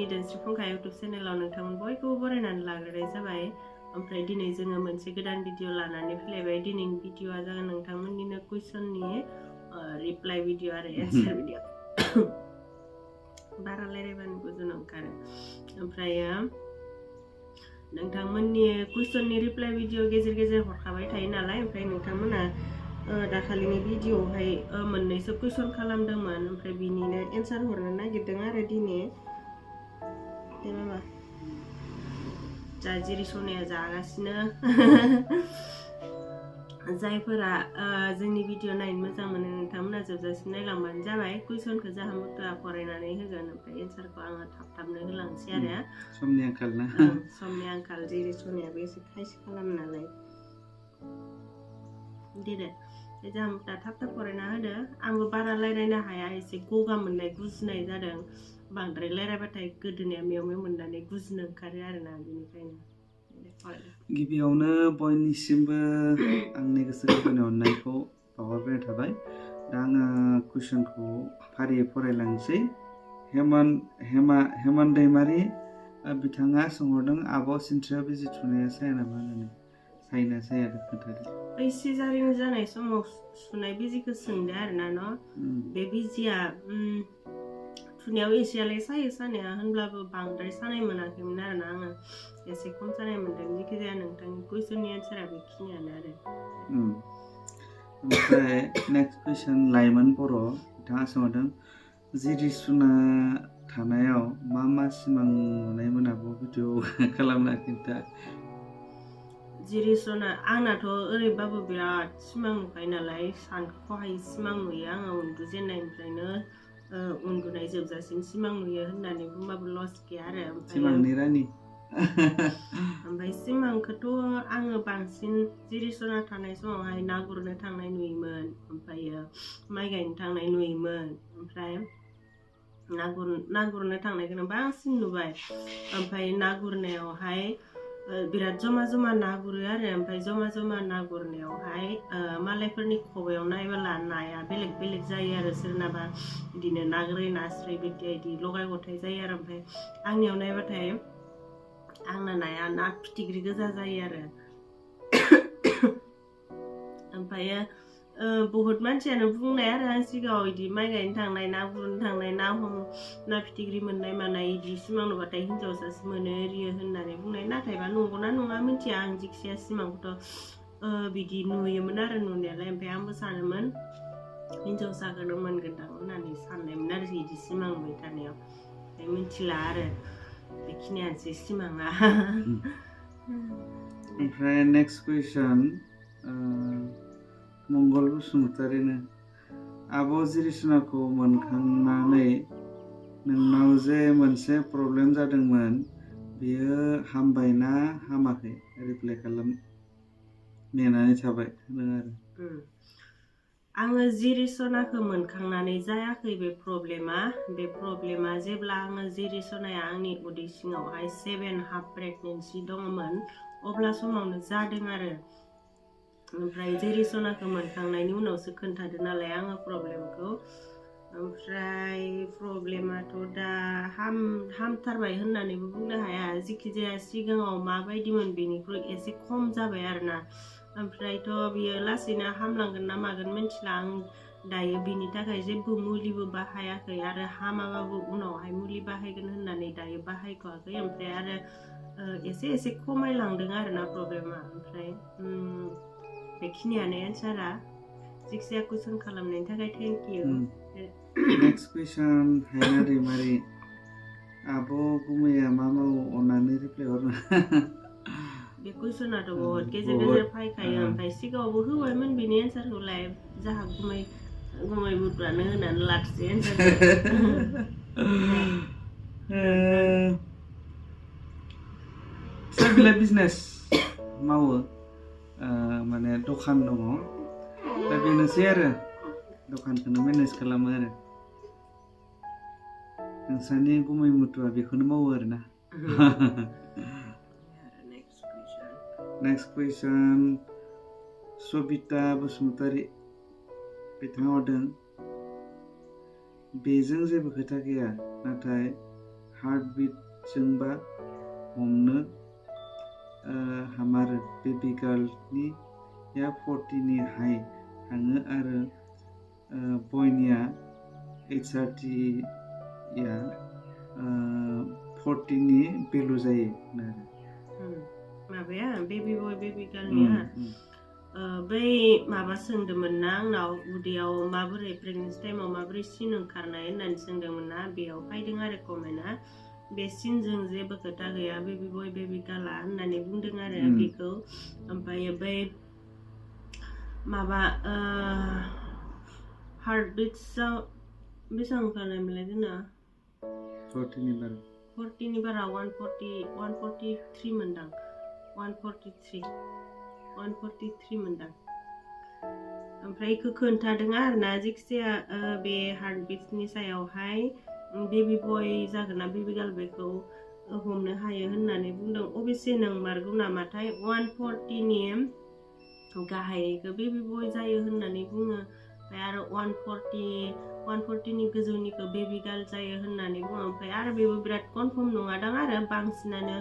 जोंनि दोनस्रि फुंखा इउटुब चेनेलाव नोंथांमोन बयखौबो बरायनानै लाग्रोनाय जाबाय। ओमफ्राय दिनै जोङो मोनसे गोदान भिडिअ लानानै फैलायबाय। दिनैनि भिडिअआ जागोन नोंथांमोननिनो कुइसननि रिप्लाइ भिडिअ आरो एन्सार भिडिअ। बारा रायलायबानो गुजुन ओंखारो। ओमफ्रायो नोंथांमोननि कुइसननि रिप्लाइ भिडिअ गेजेर गेजेर हरखाबाय थायो नालाय, ओमफ्राय नोंथांमोना दाखालिनि भिडिअआवहाय मोननैसो कुइसन खालामदोंमोन, ओमफ्राय बिनिनो एन्सार हरनो नागिरदों आरो दिनै। दे मामा जा जिरिसनाया जागासिनो। जायफोरा जोंनि भिडिअ नायनो मोजां मोनो नोंथांमोना जोबजासिम नायलांबानो जाबाय। कुइसनखौ जाहा मुथुआ फरायनानै होगोन, ओमफ्राय एन्सारखौ आङो थाबनो होलांसै आरो। समनि आंखाल ना? समनि आंखाल, जिरिसनायाबो एसे खायसे खालामो नालाय। दे जाहा मुथुआ थाब फरायना होदो। आंबो बारा रायलायनो हाया, एसे गगा मोननाय गुजुनाय जादों। बांद्राय रायलायबाथाय गोदोनाया मेव मेव मोननानै गुजुनो ओंखारो आरोना, बेनिखायनो गिबियावनो बयनिसिमबो आंनि गोसो गोरबोनि अननायखौ बावहरग्रोनाय थाबाय। दा आङो कुइसनखौ फारियै फरायलांसै। हेमान दैमारि बिथाङा सोंहरदों, आब' सिनस्रियाव बिजि थुनाया साया नामा होननानै। सायोना साया खोन्थादो। बै सिजारिन जानाय समाव सुनाय बिजिखौ सोंदो आरोना न'? बे बिजिया थुनायाव एसेयालाय सायो सानाया, होनब्लाबो बांद्राय सानाय मोनाखैमोन आरोना आङो। एसे खम सानाय मोन्दों। जिखिजाया नोंथांनि कुइसननि एन्सारा बेखिनियानो आरो। ओमफ्राय नेक्स्ट कुइसन, लाइमोन बर' बिथाङा सोंहरदों, जिरिसना थानायाव मा सिमां नुनाय मोनाबो भिडिअ खालामना खिन्था। जिरिसना आंनाथ' ओरैबाबो बिराद सिमां नुखायो नालाय, सानख'हायि सिमां नुयो आङो। उन्दुजेननायनिफ्रायनो उन्दुनाय जोबजासिम सिमां नुयो होननानै बुंबाबो लस गैया आरो। सिमांनि रानि। ओमफ्राय सिमांखौथ' आङो बांसिन जिरिसना थानाय समावहाय ना गुरनो थांनाय नुयोमोन, ओमफ्रायो माइ गायनो थांनाय नुयोमोन। ओमफ्राय ना गुरनो थांनायखौनो बांसिन नुबाय। ओमफ्राय ना गुरनायावहाय बिराद जमा ना गुरो आरो। ओमफ्राय जमा ना गुरनायावहाय मालायफोरनि खबायाव नायबोला नाया बेलेग बेलेग जायो आरो। सोरनाबा बिदिनो ना गोरै नास्राय बिदि लगाय गथाय जायो आरो। ओमफ्राय आंनियाव नायबाथाय आंना नाया ना फिथिख्रि गोजा जायो आरो। ओमफ्रायो बहुत मानसियानो बुंनाय आरो आं सिगाङाव, बिदि माइ गायनो थांनाय, ना गुरनो थांनाय, ना फिथिख्रि मोननाय मानाय बिदि सिमां नुबाथाय हिनजावसासो मोनो एरियो होननानै बुंनाय। नाथायबा नंगौना नङा मिथिया आं, जिखिजाया सिमांखौथ' बिदि नुयोमोन आरो नुनायालाय। ओमफ्राय आंबो सानोमोन हिनजावसाखौनो मोनगोनदां होननानै साननायमोन आरो बिदि सिमां नुबाय थानायाव। ओमफ्राय मिथिला आरो, बेखिनियानोसै सिमाङा। ओमफ्राय नेक्स्ट कुइसन, मंगल बसुमतारिनो, आब' जिरिसनाखौ मोनखांनानै नोंनाव जे मोनसे प्रब्लेम जादोंमोन, बेयो हामबायना हामाखै? रिप्लाइ खालाम, नेनानै थाबाय होनो आरो। आङो जिरिसनाखौ मोनखांनानै जायाखै बे प्रब्लेमा जेब्ला आङो जिरिसनाया आंनि उदै सिङावहाय 7.5 प्रेगनेन्सि दङमोन, अब्ला समावनो जादों आरो। ओमफ्राय जिरिसनाखौ मोनखांनायनि उनावसो खोन्थादो नालाय आङो प्रब्लेमखौ। ओमफ्राय प्रब्लेमाथ' दा हामथारबाय होननानैबो बुंनो हाया। जिखिजाया सिगाङाव माबायदिमोन बेनिख्रुइ एसे खम जाबाय आरोना। ओमफ्रायथ' बियो लासैनो हामलांगोन ना मागोन मिथिला। आं दायो बिनि थाखाय जेबो मुलिबो बाहायाखै, आरो हामाबाबो उनावहाय मुलि बाहायगोन होननानै दायो बाहायथ'वाखै। ओमफ्राय आरो एसे खमायलांदों आरोना प्रब्लेमा। ओमफ्राय बेखिनियानो एन्सारा। जिखिजाया कुइसन खालामनायनि थाखाय थेंक इउ। नेक्स्ट कुइसन, हायना दैमारि, आब' गुमैया मा मावो अन्नानै रिप्लाइ हरनो। बे कुइसनाथ' बहुत गेजेर फैखायो। ओमफ्राय सिगाङावबो होबायमोन बेनि एन्सारखौलाय। जाहा गुमै मुथुआनो होनानै लाखियो एन्सारखौ। फिसा बिला बिजनेस मावो, माने दखान दङ। दा बेनोसै आरो, दखानखौनो मेनेज खालामो आरो। नोंसानि गुमै मुथुआ बेखौनो मावो आरोना। नेक्स्ट कुइसन, सबिता बसुमतारि बिथाङा हरदों, बेजों जेबो खोथा गैया, नाथाय हार्टबिटजोंबा हमनो हामारो बेबी गार्लनि या 40 नि हाइ थाङो आरो बयनिया HRT या 40 नि भेलु जायो माबाया बेबी बय बेबी गार्लनिया बै माबा सोंदोंमोन ना आंनाव उदैयाव माबोरै प्रेगनेन्सि टाइमाव माबोरै सिन ओंखारनाय होननानै सोंदोंमोन ना बेयाव फैदों आरो कमेन्टआ बे सिनजों जेबो खोथा गैया बेबी बय बेबी गार्लआ होननानै बुंदों आरो बेखौ ओमफ्राय बै माबा हार्टबिट्सआव बेसेबां ओंखारनायमोनलाय जोंना 40 नि बारा 143 मोनदां 143 मोनदां ओमफ्राय इखौ खोन्थादों आरोना जायखिजाया बे हार्टबिट्सनि सायावहाय बेबी बय जागोन ना बेबी गार्ल बेखौ हमनो हायो होननानै बुंदों अबेसे नंमारगौ नामाथाय 140 नि गाहायखौ बेबी बय जायो होननानै बुङो ओमफ्राय आरो 140 नि गोजौनिखौ बेबी गार्ल जायो होननानै बुङो ओमफ्राय आरो बेबो बिराद कनफार्म नङादां आरो बांसिनानो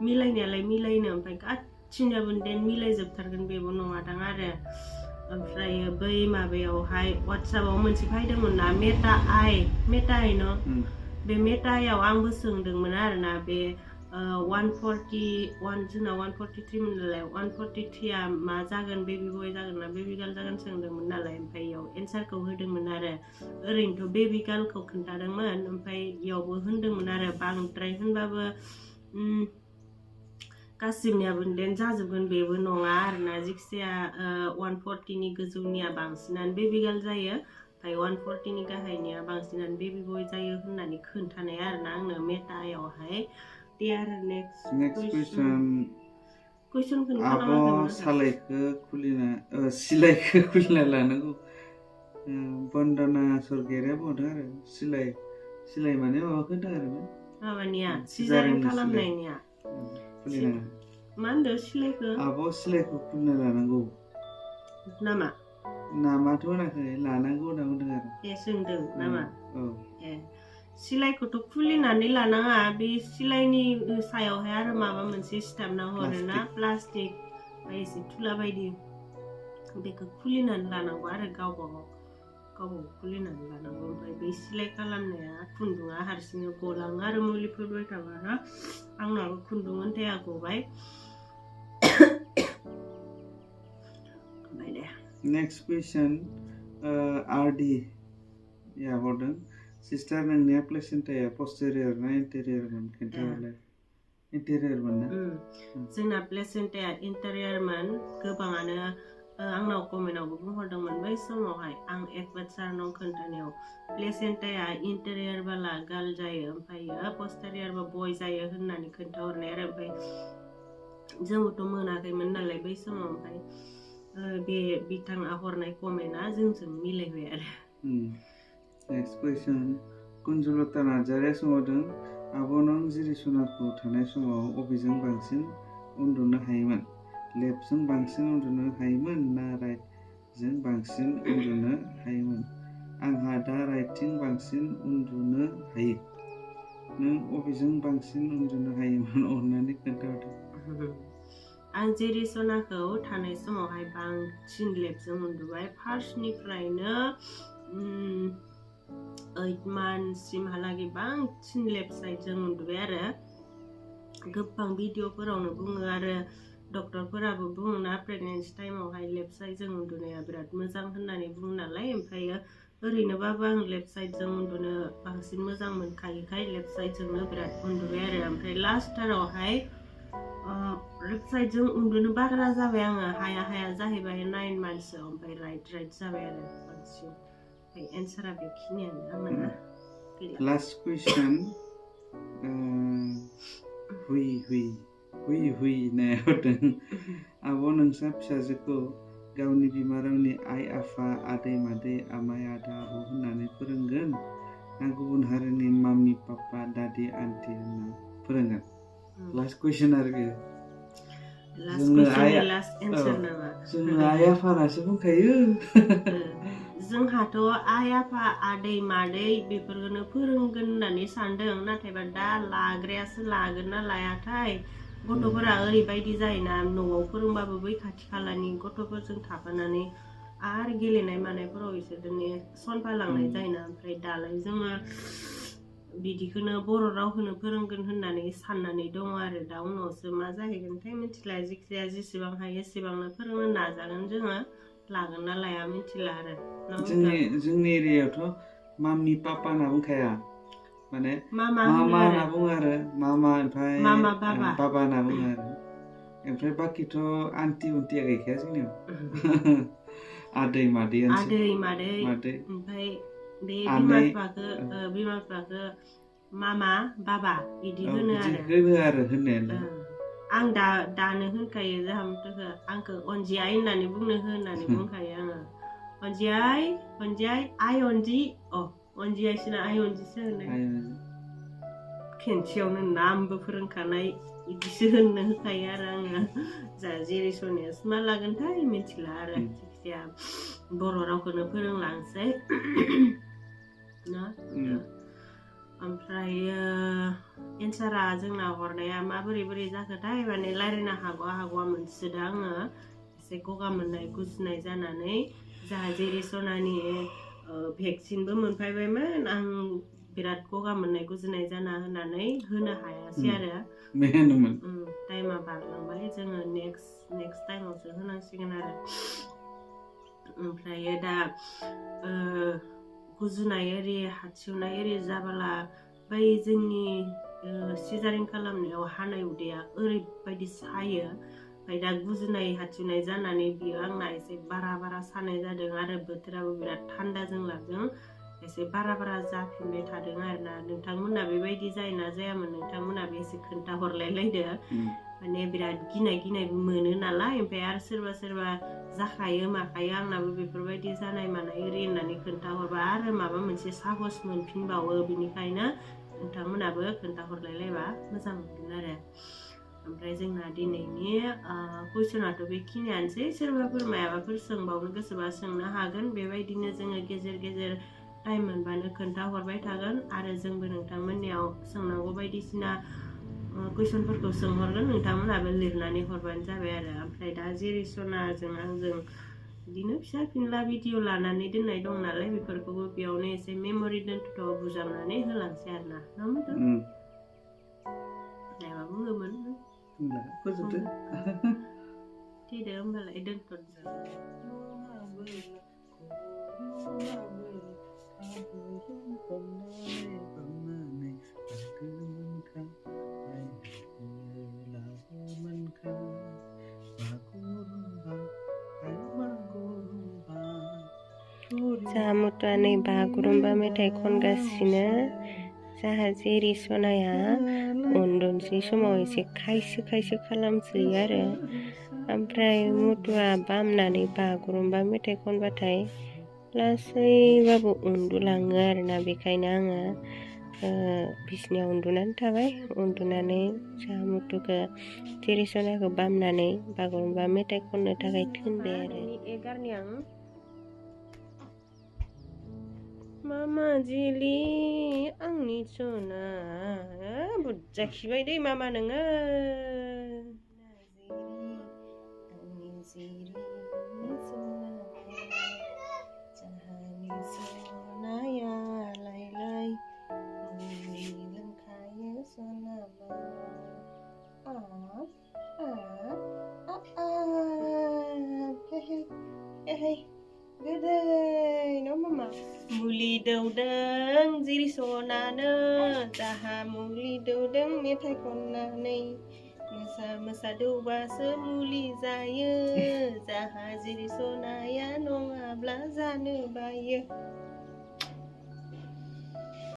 मिलायनायालाय मिलायनो ओमफ्राय गासिनाबो देन मिलायजोबथारगोन बेबो नङादां आरो ओमफ्राय बै माबायावहाय वाट्सएपआव मोनसे फैदोंमोन ना मेटा आइ न बे मेटा आइयाव आंबो सोंदोंमोन आरोना बे 141 जोंना 143 मोन नालाय 143 आ मा जागोन बेबी बय जागोन ना बेबी गार्ल जागोन सोंदोंमोन नालाय ओमफ्राय इयाव एन्सारखौ होदोंमोन आरो ओरैनोथ' बेबी गार्लखौ खोन्थादोंमोन ओमफ्राय इयावबो होनदोंमोन आरो बांद्राय होनबाबो गासिबनियाबो देन जाजोबगोन बेबो नङा आरोना जायखिजाया 140 नि गोजौनिया बांसिनानो बेबी गार्ल जायो ओमफ्राय 140 नि गाहायनिया बांसिनानो बेबी बय जायो होननानै खोन्थानाय आरोना आंनो मेटायावहाय दे आरो नेक्स्ट कुइसनखौ आब' सिलाइखौ खुलिना लानांगौ बन्दना सरगेरिया बुंदों आरो सिलाइ माने माबाखौ होनदों आरो माबानिया सिजारिन खालामनायनिया खुलिनाङा मा होनदों सिलाइखौ आब' सिलाइखौ खुलिना लानांगौ नामाथ' होनाखै लानांगौ होनना बुंदों आरो सोंदों नामा सिलाइखौथ' खुलिनानै लानाङा बे सिलाइनि सायावहाय आरो माबा मोनसे सिथाबना हरोना प्लास्टिक बा एसे थुला बायदि बेखौ खुलिनानै लानांगौ आरो गावबा गाव खुलिनानै लानांगौ ओमफ्राय बे सिलाइ खालामनाया खुन्दुङा हारसिंनो गलाङो आरो मुलिफोर बाय थाबा ना आंनाबो खुन्दुं अन्थाया गबाय नेक्स्ट कुइसन आरडी या हरदों सिस्टार नोंनिया प्लेसेन्टाया पस्टेरियर ना इन्टेरियरमोन खोन्थाहरलाय इन्टेरियरमोन ना जोंना प्लेसेन्टाया इन्टेरियरमोन गोबाङानो आंनाव कमेन्टआवबो बुंहरदोंमोन बै समावहाय आं एकबार सारनाव खोन्थानायाव प्लेसेन्टाया इन्टेरियर बाला गार्ल जायो ओमफ्रायो पस्टेरियर बा बय जायो होननानै खोन्थाहरनाय आरो ओमफ्राय जोंबोथ' मोनाखैमोन नालाय बै समाव ओमफ्राय बे बिथाङा हरनाय कमेन्टआ जोंजों मिलायबाय आरो नेक्स्ट कुइसन कुन्जुलता नार्जारिया सोंहरदों आब' नों जिरिसनाखौ थानाय समाव अबेजों बांसिन उन्दुनो हायोमोन लेफ्टजों बांसिन उन्दुनो हायोमोन ना राइटजों बांसिन उन्दुनो हायोमोन आंहा दा राइटथिं बांसिन उन्दुनो हायो नों अबेजों बांसिन उन्दुनो हायोमोन अन्नानै खोन्थाहरदो आं जेरिसनाखौ थानाय समावहाय बांसिन लेफ्टजों उन्दुबाय फार्स्टनिफ्रायनो 8 मान्थसिमहालागै बांसिन लेफ्ट साइडजों उन्दुबाय आरो गोबां भिडिअफोरावनो बुङो आरो डक्टरफोराबो बुङो ना प्रेगनेन्सि टाइमावहाय लेफ्ट साइडजों उन्दुनाया बिराद मोजां होननानै बुङो नालाय ओमफ्रायो ओरैनोबाबो आं लेफ्ट साइडजों उन्दुनो बांसिन मोजां मोनखायोखाय लेफ्ट साइडजोंनो बिराद उन्दुबाय आरो ओमफ्राय लास्टारावहाय लेफ्ट साइडजों उन्दुनो बारा जाबाय आङो हाया जाहैबाय 9 मान्थसोआव ओमफ्राय राइट जाबाय आरो बांसिन ओमफ्राय एन्सारा बेखिनियानो आंना लास्ट कुइसन हुइ नायहरदों आब' नोंसा फिसाजोखौ गावनि बिमा रावनि आइ आफा आदै मादै आमाइ आदा आब' होननानै फोरोंगोन ना गुबुन हारिनि मामि पापा दादि आन्टि होनना फोरोंगोन लास्ट कुइसन आरो बेयो जोंनो आइ आफानासो बुंखायो जोंहाथ' आइ आफा आदै मादै बेफोरखौनो फोरोंगोन होननानै सानदों नाथायबा दा लाग्रायासो लागोन ना लायाथाय गथ'फोरा ओरैबायदि जायोना न'आव फोरोंबाबो बै खाथि खालानि गथ'फोरजों थाफानानै आरो गेलेनाय मानायफोराव बिसोरजोंनो सनफालांनाय जायोना ओमफ्राय दालाय जोङो बिदिखौनो बर' रावखौनो फोरोंगोन होननानै साननानै दङ आरो दा उनावसो मा जाहैगोनथाय मिथिला जिखिजाया जेसेबां हायो एसेबांनो फोरोंनो नाजागोन जोङो लागोन ना लाया मिथिला आरो जोंनि एरियायावथ' मामि पापा होनना बुंखाया माने मामा मामा होनना बुङो आरो मामा ओमफ्राय मामा बाबा बाबा होनना बुङो आरो ओमफ्राय बाखिथ' आन्टि उन्टिया गैखाया जोंनियाव आदै मादैयानोसै आदै मादै ओमफ्राय बे आनै बिमा बिफाखौ मामा बाबा बिदि होनो आरो होननायालाय आं दानो होनखायो जोंहा मुथुखौ आंखौ अनजियाय होननानै होननानै बुंखायो आङो अनजियाय आइ अनजि अनजियासोना आइ अनजिसो होनो खेनसेयावनो नामबो फोरोंखानाय बिदिसो होननो होखायो आरो आङो जा जेरिसनायासो मा लागोनथाय मिथिला आरो जायखिजाया बर' रावखौनो फोरोंलांसै ना ओमफ्रायो एन्सारा जोंना हरनाया माबोरै जाखोथाय माने रायज्लायनो हागवा मोनसोदों आङो एसे गगा मोननाय गुजुनाय जानानै जाहा जेरिसनानि भेक्सिनबो मोनफैबायमोन आं बिराद गगा मोननाय गुजुनाय जाना होननानै होनो हायासै आरो टाइमा बारलांबाय जोङो नेक्स्ट टाइमावसो होनांसिगोन आरो ओमफ्रायो दा गुजुनाय एरि हाथिउनाय एरि जाबोला बै जोंनि सिजारिं खालामनायाव हानाय उदैया ओरैबायदि सायो ओमफ्राय दा गुजुनाय हाथिउनाय जानानै बियो आंना एसे बारा सानाय जादों आरो बोथोराबो बिराद थान्दा जोंलाजों एसे बारा जाफिनबाय थादों आरोना नोंथांमोना बेबायदि जायोना जायामोन नोंथांमोनाबो एसे खोन्थाहरलायलायदो माने बिराद गिनायबो मोनो नालाय ओमफ्राय आरो सोरबा जाखायो माखायो आंनाबो बेफोरबायदि जानाय मानाय ओरै होननानै खोन्थाहरबा आरो माबा मोनसे साहस मोनफिनबावो बिनिखायनो नोंथांमोनाबो खोन्थाहरलायलायबा मोजां मोनगोन आरो ओमफ्राय जोंना दिनैनि कुइसनाथ' बेखिनियानोसै सोरबाफोर मायाबाफोर सोंबावनो गोसोबा सोंनो हागोन बेबायदिनो जोङो गेजेर टाइम मोनबानो खोन्थाहरबाय थागोन आरो जोंबो नोंथांमोननियाव सोंनांगौ बायदिसिना कुइसनफोरखौ सोंहरगोन नोंथांमोनाबो लिरनानै हरबानो जाबाय आरो ओमफ्राय दा जेरिसनाजों आंजों बिदिनो फिसा फिनला भिडिअ लानानै दोननाय दं नालाय बेफोरखौबो बेयावनो एसे मेम'रि दोनथ'थ' बुजाबनानै होलांसै आरो ना माबा बुङोमोन फोजोबदो थैदो होमबालाय दोनथ'नोसै जाहा मुथुआ नै बागुरुम्बा मेथाइ खनगासिनो जाहा जेरिसनाया उन्दुनोसै समाव एसे खायसो खालामसोयो आरो ओमफ्राय मुथुआ बामनानै बागुरुम्बा मेथाइ खनबाथाय लासैबाबो उन्दुलाङो आरोना बेखायनो आङो बिसिनायाव उन्दुनानै थाबाय उन्दुनानै जाहा मुथुखौ जेरिसनाखौ बामनानै बागुरुम्बा मेथाइ खननो थाखाय थिनबाय आरो मामा जिलि आंनि सना बुरजा खिबाय दै मामा नोङो आंनि जिरि सना जाहानि सनाया लायलाय मुलि लोंखायो सनामा गोदै न' मामा मुलि दौदों जेरिसनानो जाहा मुलि दौदों मेथाइ खननानै मोसा दौबासो मुलि जायो जाहा जेरिसनाया नङाब्ला जानो बायो